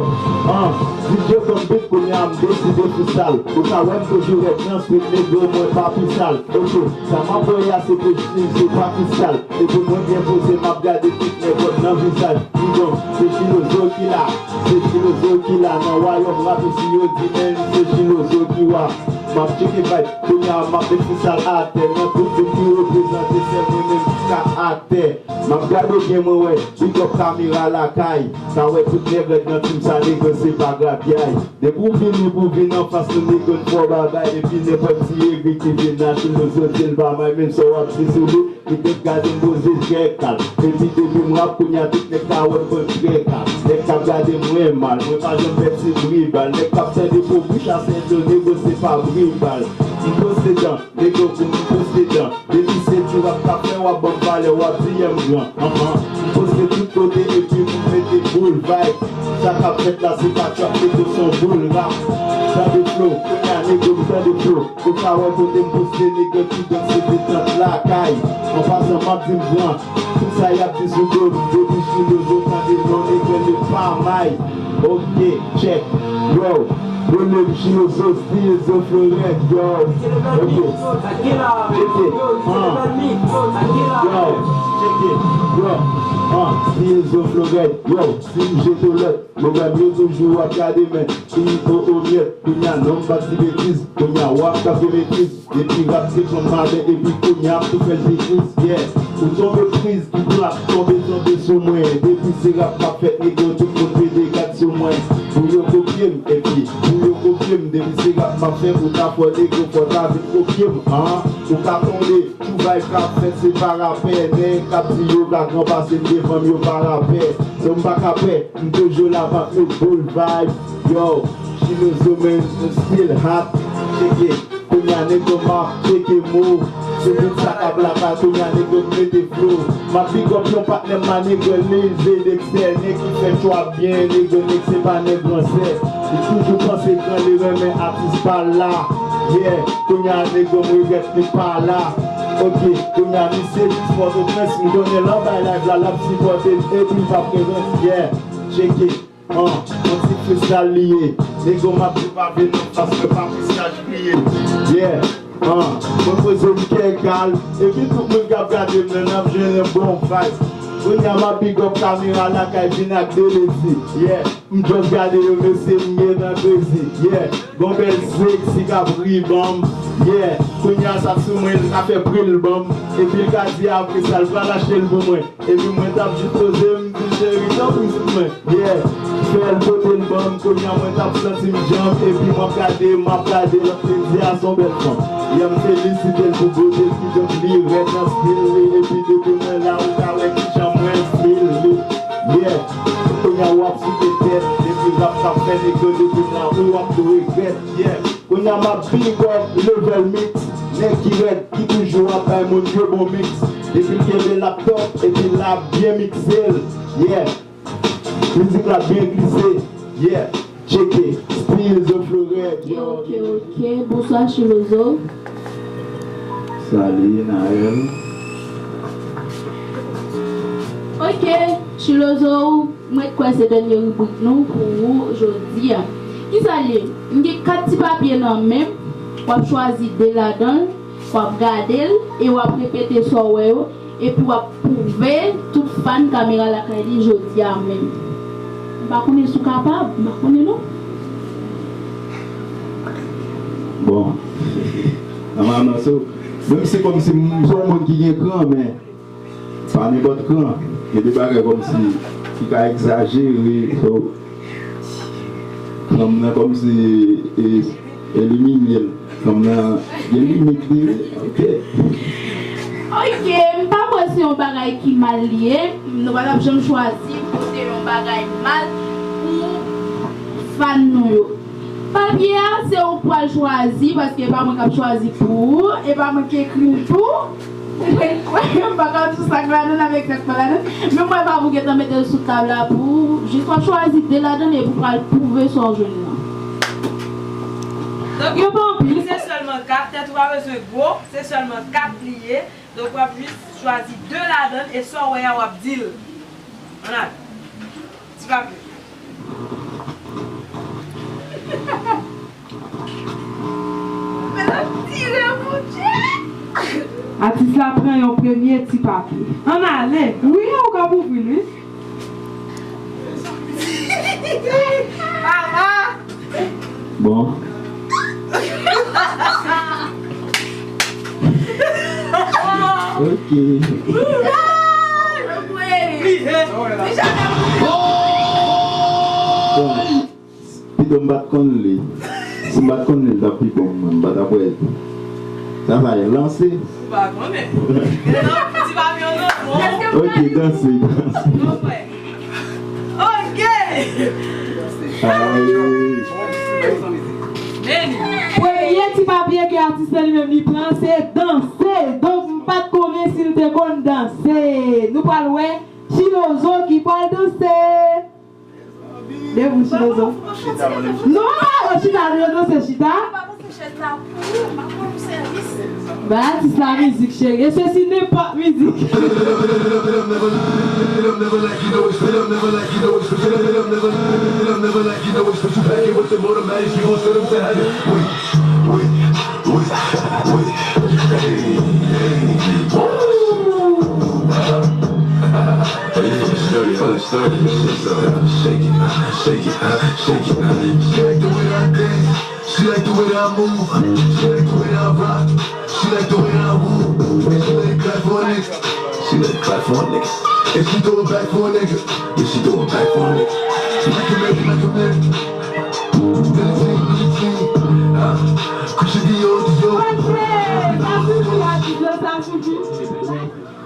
Ah. D J Son Beat, kounye a m deside freestyle. Ou ka wè m toujou rèd nan street, nèg yo mwen pa pi sal. Ok. Sa m ap voye a se pozitif, se pa fiskal. Epi mwen byen poze, m ap gade tout nenpòt nan vizaj. Kidonk, se Chilozo ki la, se Chilozo ki la nan wayòm rap isi yo di menm se Chilozo ki wa. M ap tcheke vibe. Kounye a m ap met freestyle atè, nan tout moun ki reprezante, sèl mwen menm ki ka atè. M ap gade byen, mwen wè, big up kamera lakay. Sa wè tout nèg rèd nan team sa, nèg se pa grapyay. Depi w vini pou vin anfas nou, nèg fò bagay, epi nenpòt ti egri ki vin la, filozofi l pa may, menm sa w ap di sou li, li te gade m poze trè kalm. Epi depi m rap, kounye a tout nèg ka wè m pran trè kalm. Nèg k ap gade mwen mal, mwen pa janm fè ti bri bal. Nèg k ap tande po bouch a Sèdyo, nèg se pa bri bal. M poste dan, nèg pou m poste dan. Depi se ti rap k ap fè, w ap ban m valè, w ap di yè m gran. Anhan. M poste tout kote epi m mete boul vibe. Sa k ap fèt la, se pa trap, nèg se yon boul rap. Tande flow, kounye a nèg m tande flow. Ou ka wè kote m poste, nèg ki danse detant lakay. An pasan, m ap di m gran. Tout sa y ap di sou do m, depi sou rezo, tande non, nèg li pa may. Ok, check. Yo, yo, nèg Chilozo, Chilozo Florent, yo. Ok. Check it. Ah. Yo, check it. Yo. Ah, Chilozo Florent, yo. Si m jete w lòt, medam yo toujou ap gade men. Pi o o myèt, kounye a non m pa di betiz, kounye a w ap tape betiz. Depi rap se fanm maten epi kounye a ap tou fè l pi tris, yeah. Ou tonbe priz, ou rap tonbe tonbe sou mwen. Depi se rap m ap fè, nèg yo tout moun pede gad sou mwen. Pou yo kopye m, epi pou yo kopye m, depi se rap m ap fè, pou ta fò nèg yo fò ta vin kopye m, an. Ou ka tonbe, tou vibe k ap fèt se pa rapè. Nèg k ap di yo ka gran pase m devan m, yo pa rapè. So m pa ka pè, m toujou la m ap met boul vibe. Yo, Chilozo men, still hot, check it. Kounye a nèg yo m ap tcheke mo. Se bout sa k ap lakay, kounye a nèg yo m mete flow. M ap big up yon patnè m la, nèg yo Lil Zedexter, nèg ki fè trap byen, nèg yo nèg se pa nèg ransè. Li toujou panse gran, li renmen atis pa l la. Yeah, kounye a nèg yo m regrèt li pa la. Ok, kounye a misye jis Pòtoprens, m konnen l anba live la, l ap sipòte l epi l p ap regrèt. Yeah, check it. An, yon ti freestyle li ye. Nèg yo m ap di pa vin non, paske pa freestyle li ye. Yeah, an, mwen poze m kè kal. Epi tout moun k ap gade m nan, n ap jwenn yon bon vibe. Kounye a m ap big up kamera lakay, vin ak de lezi. Yeah, m just gade yo, mesye, m gentan crazy. Yeah, gon bèl sexy k ap ri ban m. Yeah, kounye a sa sou mwen, l ka fè pri l ban m. Epi l ka di apre sa, l pral achte l pou mwen. Epi mwen t ap jis poze m, di cheri, tanpri sou mwen. Yeah, fè l pote l ban m, kounye a mwen t ap santi m djanm. Epi m ap gade, m ap gade, l ap di a s on bèl fanm. Yeah, m felisite l pou bote l, ki donk li rèd nan stil li. Epi depi mwen la, ou ka wè kijan mwen feel li. Yeah, kounye a w ap site tèt, depi rap t ap fè nèg yo, depi m la, ou ap tou regrèt. Yeah, kounye a m ap big up Level Mix, nèg ki rèd, ki toujou ap bay moun yo bon mix. Depi l kenbe laptop, epi l ap byen mikse l. Yeah, mizik la byen glise. Yeah, tcheke, Still the Flow Rèd, yo. Ok, ok, ok. Bonswa, Chilozo. Salut, Naël. Ok, Chilozo. Mwen kwè se dènye ribrik nou pou ou jodi a. Kisa l ye? M gen kat ti papye nan men m, w ap chwazi de ladan l, w ap gade l e w ap repete sa w wè yo, epi w ap pwouve tout fan Kamera Lakay li jodi a menm. M pa konnen si w kapab, m pa konnen non. Bon, nòmalman, so, menm si kòmsi m se yon moun ki gen kran, men pa nenpòt kran. Gen de bagay kòmsi ki ka egzajere, so, kran m nan kòmsi e, elimine l. Kran m nan gen limit li, wi. Ok. Ok, m pa kwè se yon bagay ki mal li ye. Nou pa t ap janm chwazi pote yon bagay mal pou fan nou yo. Papye a, se ou k pral chwazi, paske e pa mwen k ap chwazi pou ou, e pa mwen k ekri l tou. Ou konprann kwè, m pa ka di w sa k ladan l avèk sa k pa ladan l. Men m wè pa pou gentan mete l sou tab la pou ou. Jis w ap chwazi de ladan l epi w pral pwouve sa w jwenn nan. Donk, yo pa anpil. Se sèlman kat, tèt ou pa bezwen gwo, se sèlman kat li ye. Donk, w ap jis chwazi de ladan l e sa w wè a, w ap di l. Ann ale. Ti papye. Men l ap tire, Bondye! Atis la pran yon premye ti papye. Ann ale. Wi, ou ka ouvri l, wi. Papa! Bon. Bon, pito m pa t konn li. Si m pa t konn li, l t ap pi bon, mwen, m pa t ap wè l tou. Sa va, e lanse? Ou pa konnen. Non, ti pa byen, non, bon. Ok, danse, danse. Ok. Premye ti papye ke atis la li menm li pran, se danse. Donk, m pa t konnen si l te konn danse. Nou pral wè Chilozo ki pral danse. Debout, Chilozo. Non, chita, Chilozo, se chita. Ba atis la mizik, cheri. E se si nenpòt mizik. Shake it, shake it, shake it, shake it. She like the way that I dance. She like the way that I move. She like the way that I rock. She like the way that I woo. And she like clap for a nigga. She like clap for a nigga. And she throw it back for a nigga. Yeah, she throw it back for a nigga. Like a man, like a man. Billie Jean, Billie Jean. Uh, Christian Dior, Dior.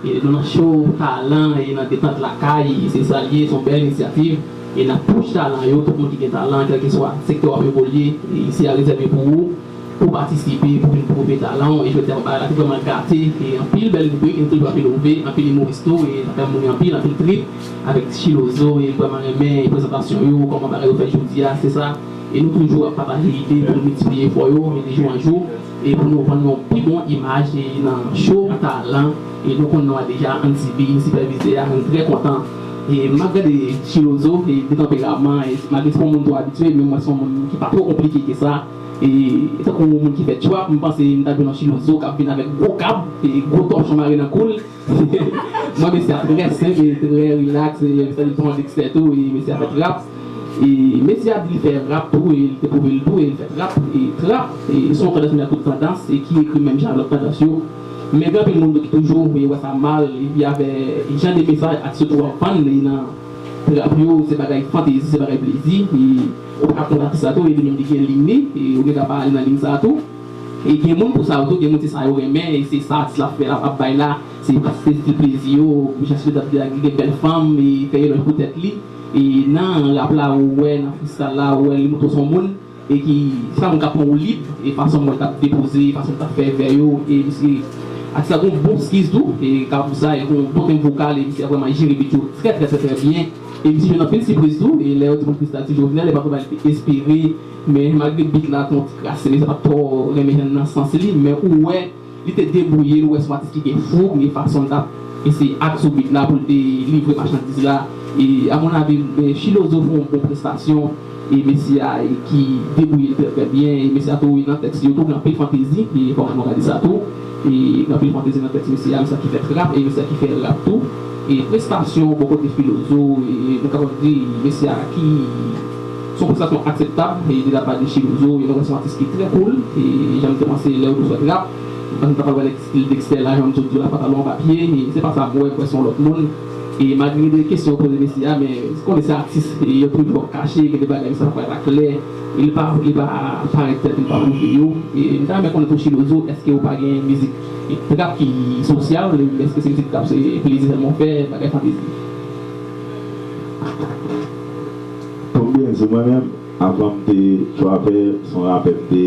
E nou nan show talan, e nan detant lakay, e se sa l ye, se yon bèl inisyativ. E n ap push talan yo, tout moun ki gen talan, kèlkeswa sektè w ap evolye, e isi a rezève pou ou, pou w patisipe, pou vin pwouve talan w. E jodi a, bagay la te vrèman gate, e anpil bèl ribrik, e nou toujou ap inove, anpil imoris tou, e sa fè m ri anpil, anpil trip, avèk Chilozo, e m vrèman renmen prezantasyon yo, kòman bagay yo fèt jodi a, se sa. E nou toujou ap pataje ide pou nou miltipliye efò yo, e de jou an jou, e pou nou vann yon pi bon imaj, e nan show talan, e nou konn non a deja, Ann Sibi, sipèvizè a, nou trè kontan. E m ap gade Chilozo, e de tanperaman, e malgre se pa yon moun twò abitye, men mwen se yon moun ki pa twò konplike ke sa. E tankou yon moun ki fè trap, m panse m ta jwenn yon Chilozo k ap vin avèk gwo kab, e gwo tòchon mare nan kou l. Mwen, mesye a trè senp e trè rilaks, e mesye a li pran dexter tou, e mesye a fè trap. E mesye a di li fè rap tou, e li te pwouve l tou, e li fè trap, e trap, e se yon tandans nan tout tandans, e ki ekri menm jan lòt tandans yo. Men gen anpil moun ki toujou, e wè sa mal, epi avè jan de mesaj atis yo toujou ap vann, e nan trap yo, se bagay fantezi, se bagay plezi, e ou pa ka kont atis la tou, e li menm li gen liy li, e ou gentan pa ale nan liy sa a tou. E gen moun pou sa yo tou, gen moun se sa yo renmen, e se sa atis la ap fè, ap bay la, se, se stil plezi yo, jan Chilozo ap di a, gen bèl fanm, e fè elòj pou tèt li, e nan rap la, ou wè, nan freestyle la, ou wè, li montre w se yon moun, e ki, se pa moun k ap pran ou lib, e fason mwen t ap depoze, fason l t ap fè vè yo, e misye, atis la gon bon skiz tou, e ka pou sa, e gon bon tenb vokal, e misye ap vrèman jere beat yo trè, trè, trè, trè byen, e misye jwenn anpil sipriz tou, e lè yo di moun freestyle ti Jovenel, e pa twò ba li te espere, men malgre beat la te yon ti kras, men se pa t twò renmen jan nan sans li, men ou wè, li te debouye l, ou wè se yon atis ki gen foug, gen fason l t ap eseye ak sou beat la pou l te livre machandiz la. E, a mon avi, e, Chilozo fè yon bon prestasyon, e mesye a, e, ki debouye l trè, trè byen, e mesye a tou, e, nan tèks yo tou, gen anpil fantezi, e fò nou gade sa tou, e gen anpil fantezi nan tèks mesye a, mesye a ki fè trap, e mesye a ki fè rap tou, e prestasyon bò kote Chilozo, e nou kapab di, mesye a ki se yon prestasyon akseptab, e de la pa de Chilozo, e nou wè se yon atis ki trè cool, e jan m te panse lè yo tou fè trap, m panse m ta pral wè nèg stil Dexter la, jan m sot di w la, pantalon anba pye, e se pa sa m wè, m wè se yon lòt moun, e malgre de kesyon yo poze mesye a, men konnen se atis, e yo toujou ap kache, gen de bagay sa pa parèt aklè, e li pa, li pa parèt tèt, li pa pwouve yo, e m ta renmen konnen tou Chilozo, èske ou pa gen mizik trap ki sosyal, èske se mizik trap se plezi sèlman w fè, bagay fantezi? Pou m byen di w, mwen menm, avan m te trapè, se yon rapè m te,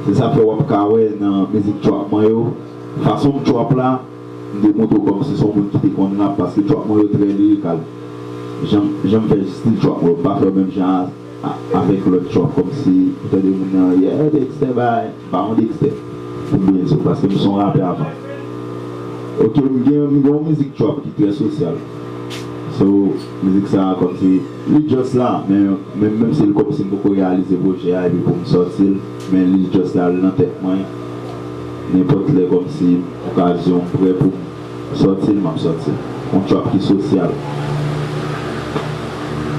se sa fè w ap ka wè nan mizik trap mwen yo, fason m trap la, m te montre w kòmsi se yon moun ki te konn rap, paske trap mwen yo trè lirikal. Jan, jan m fè stil trap mwen yo, m pa fè yo menm jan a, avèk lòt trap, kòmsi ou tande moun nan, yeah, Dexter bay, m pa yon Dexter. Pou m byen di w, paske m se yon rapè avan. Ok, m gen, m gen yon mizik trap ki trè sosyal. So, mizik sa a kòmsi, li just la, men, men menm si l kòmsi m poko reyalize pwojè a, epi pou m sòti l, men li just la, l nan tèt mwen. Nenpòt lè kòmsi okazyon m prè pou m sòti l, m ap sòti l. Yon trap ki sosyal.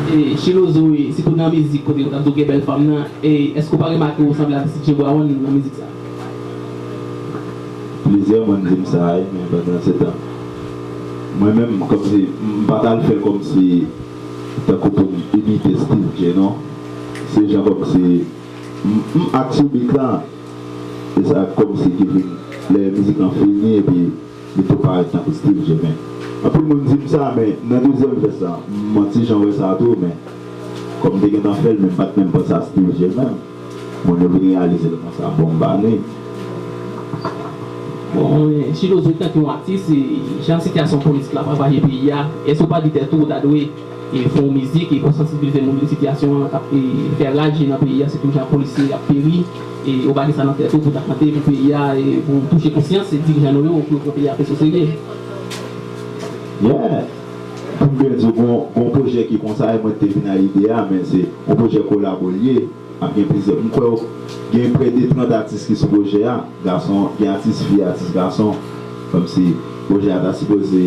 E, Chilozo, e, sitou nan mizik kote yo t ap di w gen bèl fanm nan, e, èske w pa remake w sanble avèk C J Brown nan mizik sa? Plizyè moun di m sa, wi, men pandan se tan, Mwen menm, kòmsi, m pa t al fè l kòmsi tankou pou m imite Steve J, non. Se jan kòmsi, m, m ak sou beat la, e sa kòmsi ki vin, lè mizik lan fini, epi li tou parèt tankou Steve J, men anpil moun di m sa, men nan dezyèm vès la, m ti jan wè sa tou, men kòm m te gentan fè l, men m pa t menm panse a Steve J menm. Moun yo vin reyalize l konsa, bon, m pa ni. Bon, e, Chilozo, tanke yon atis, e, jan sitiyasyon politik la pwopaje peyi a, èske w pa di tèt ou, ou ta dwe, e, fè yon mizik, e, pou sansibilize moun de sitiyasyon an k ap, e, fè raj nan peyi a, sitou jan polisye ap peri, e, ou pa gen sa nan tèt ou pou ta kante pou peyi a, e, pou touche konsyans, e, dirijan nou yo, pou yo pran peyi a plis o serye? Yeah! Pou m byen di w, gon, gon pwojè ki konsa, e mwen te vin a ide a, men se yon pwojè kolabo l ye. Ap gen plizyè. M kwè gen prè de trant atis ki sou pwojè a. Gason, gen atis fi, atis gason. Kòmsi pwojè a ta sipoze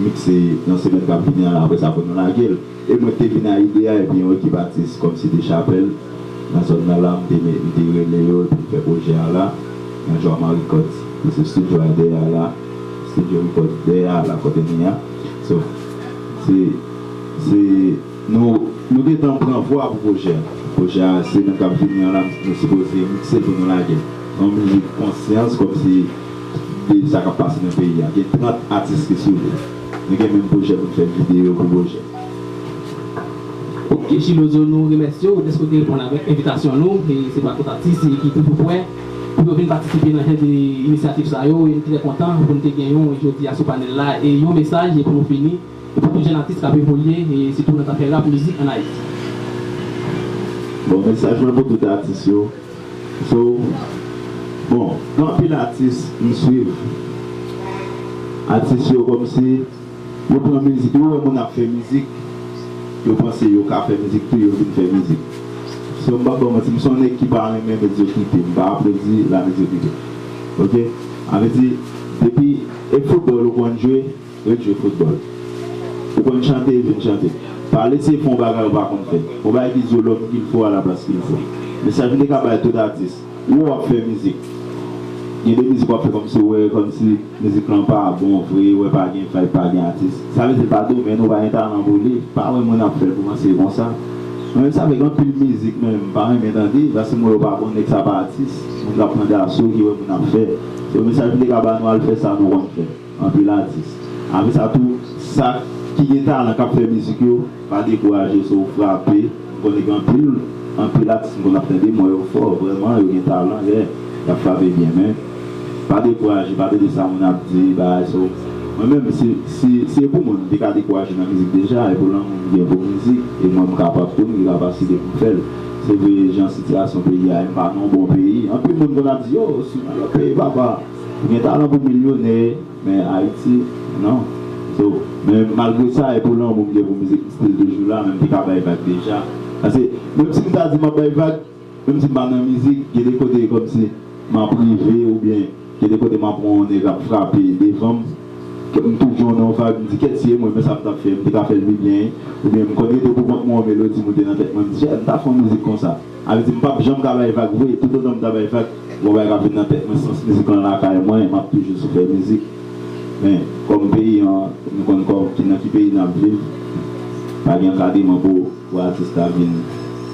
mikse nan semèn k ap vini an la, apre sa pou nou lage l. E mwen te vin a ide a, epi yon ekip atis kòmsi de chapèl nan zòn nan la, m te, me- m te rele yo, epi m fè pwojè a la, nan Joama Records, ki se studio a dèyè a la, studio record dèyè a la, kote n ye a. So, se, se, nou, nou gentan pran vwa pou pwojè a. Pwojè a, semèn k ap vini an la, nou sipoze mikse l pou nou lage l. Yon mizik konsyans, kòmsi de sa k ap pase nan peyi a. Gen trant atis ki sou li. Nou gen menm pwojè pou n fè videyo pou pwojè. Ok, Chilozo, nou remèsye w dèske w te reponn avèk envitasyon nou. E se pa tout atis ki toujou prè pou yo vin patisipe nan jan de inisyativ sa yo. E m trè kontan pou n te gen yon jodi a sou panèl la. E yon mesaj, e pou nou fini, e pou tout jèn atis k ap evolye, e sitou nan zafè rap mizik ann Ayiti. Bon, mesaj mwen pou tout atis yo. So, bon, gen anpil atis m swiv. Atis yo kòmsi yo pran mizik, yo wè moun ap fè mizik, yo panse yo ka fè mizik tou, yo vin fè mizik. So, m p ap ba w manti, m se yon nèg ki pa renmen medyokrite, m pa aplodi lamedyokrite. Ok? Sa vle di, depi e foutbòl ou konn jwe, ret jwe foutbòl. Ou konn chante, vin chante. Pa lese fè yon bagay ou pa konn fè. Yon bagay ki di w l'homme qu'il faut à la place qu'il faut. Mesaj m te ka bay tout atis. Ou wè w ap fè mizik. Gen de mizik w ap fè kòmsi w wè, kòmsi mizik lan pa bon vre, ou wè pa gen vibe, pa gen atis. Sa vle di pa domèn ou, pa gen talan pou li. Pa wè moun ap fè l pou panse konsa. Mwen menm sa fè gen anpil mizik menm m pa renmen tande, paske m wè yo pa bon, nèg sa pa atis. Moun k ap pran daso ki wè moun ap fè. Se yon mesaj m te ka ba nou, al fè sa nou konn fè. Anpil atis. Apre sa tou, sa ki gen talan k ap fè mizik yo, pa dekouraje, so w frape. M konnen gen anpil, anpil atis m konn ap tande, m wè yo fò, vrèman, yo gen talan, yeah, y ap frape byen, men pa dekouraje, pa tande sa moun ap di, bagay, so, mwen menm, si, si, si e pou mwen, m te ka dekouraje nan mizik deja, e pou lanmou m gen pou mizik, e mwen m kapab tou, m gen kapasite pou m fè l. Se vre, jan sitiyasyon peyi a ye, m pa nan yon bon peyi. Anpil moun konn ap di, yo, si w nan lòt peyi, papa, ou gen talan pou milyonè, men Ayiti, non. So, men malgre sa, e pou lanmou m gen pou mizik, m still toujou la, men m te ka bay vag deja. Paske, menm si m ta di m ap bay vag, menm si m pa nan mizik, gen de kote kòmsi m ap rive, oubyen gen de kote m ap wè yon nèg ap frape devan m, ke m toujou nan yon vag, m di, kèt, si e mwen, men sa m t ap fè, m te ka fè l pi byen, oubyen m konn rete pou kont mwen, yon melodi moute nan tèt mwen, m di, jè, m ta fè yon mizik konsa. Sa vle di m p ap janm ka bay vag vre, toutotan m ta bay vag, gon bagay k ap vin nan tèt mwen, sans mizik lan lakay mwen, m ap toujou sou fè mizik. Men, kòm peyi an, nou konn kòm ki, nan ki peyi n ap viv, pa gen ankadreman pou, pou atis la vin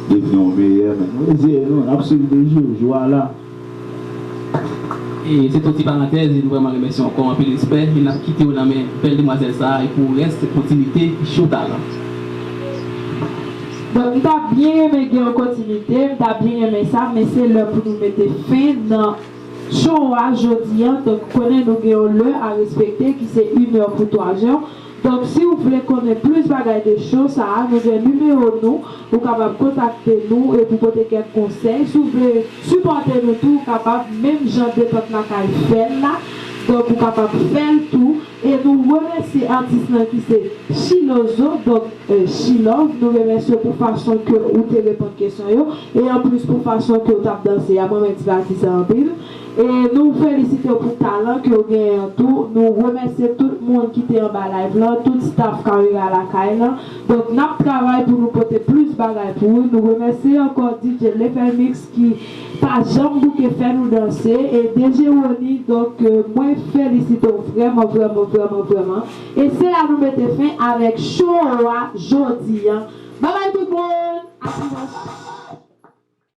devni yon meyè, men nou reziye nou, n ap swiv de jou, jou a la. E se te yon ti parantèz, e nou vrèman remèsye w ankò, anpil respè, e n ap kite w nan men bèl demwazèl sa a, e pou rès kontinite show talan. Donk, m ta byen renmen gen yon kontinite, m ta byen renmen sa, men se lè pou nou mete fen nan show a jodi a. Donk, konnen nou gen yon lè a respekte, ki se inè pou twa zè. Donk, si w vle konnen plis bagay de show sa a, nou gen nimewo nou, ou kapab kontakte nou epi pote kèk konsèy. Si w vle sipòte nou tou, ou kapab, menm jan Detant Lakay fè l la. Donk, ou kapab fè l tou. E nou remèsye atis lan ki se Chilozo, donk, e, Chilove. Nou remèsye w pou fason ke ou te reponn kesyon yo. E anplis pou fason ke w t ap danse a, mwen menm ti pa di sa anpil. E nou felisite w pou talan ke w genyen an tou. Nou remèsye tout moun ki te anba live lan, tout staff Kamera Lakay lan. Donk, n ap travay pou nou pote plis bagay pou ou. Nou remèsye ankò D J Lefèmix ki pa janm bouke fè nou danse. E D J Rony, donk, euh, mwen felisite w vrèman, vrèman, Vrèman, vrèman. E se la nou mete fen avèk show a jodi a. Babay tout moun. A dimanch.